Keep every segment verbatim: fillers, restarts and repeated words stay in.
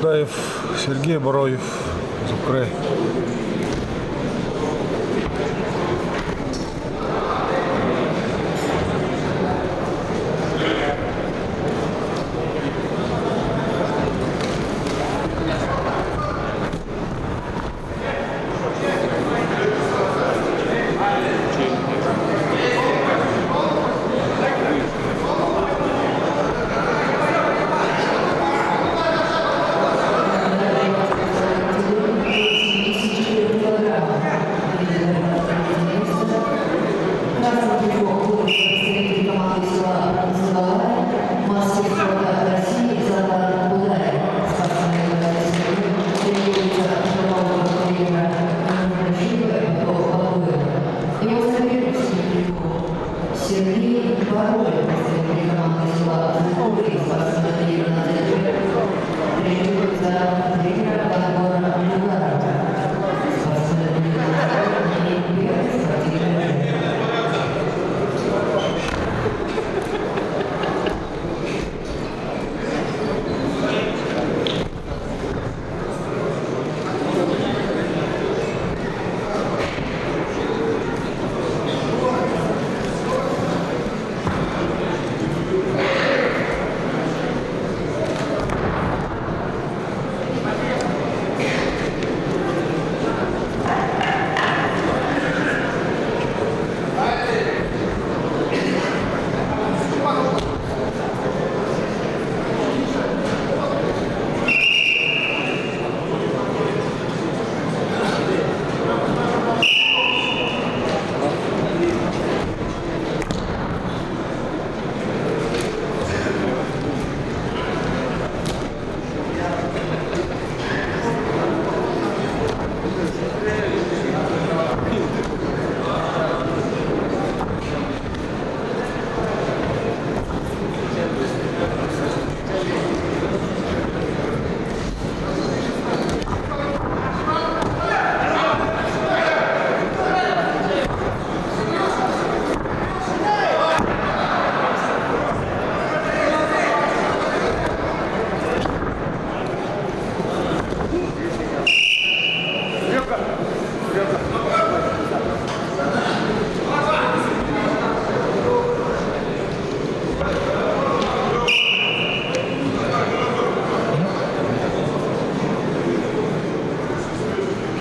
Будаев, Сергей Будаев, Зубкрэ. Мастер спорта России Зодар Будаев. Спортсмен России тренируется от тренера Батоева. Его соперник Сергей Бароев, представитель команды села Зубкры, спортсмен девятнадцать лет, тренируется от тренера Дагора Бударова. Спортсмен девятнадцать лет, имеет первое спортивное место.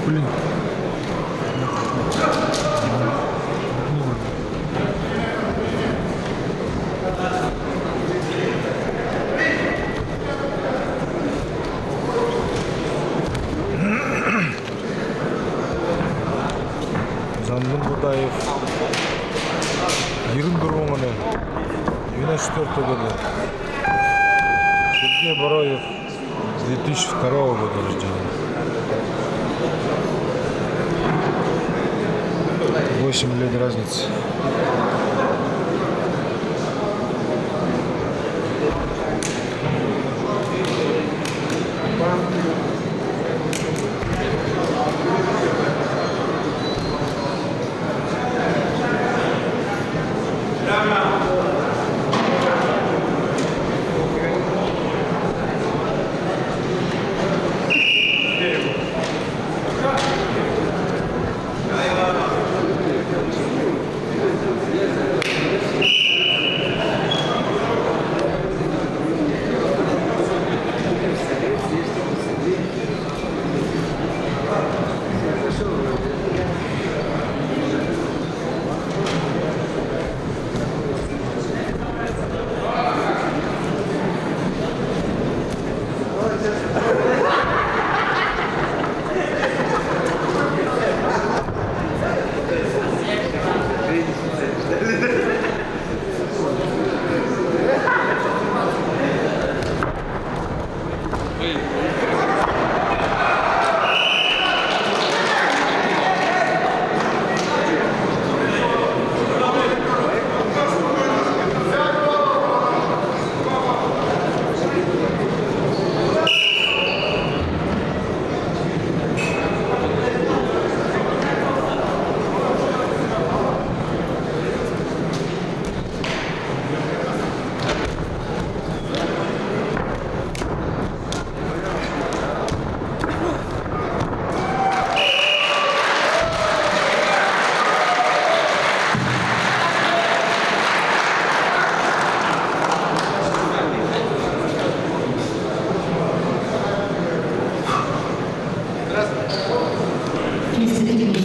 Блин. Зандан Будаев. Ерэн дүрбэн оной. Девяносто четвёртого года. Сергей Будаев. Две тысячи второго года рождения. Восемь лет разницы.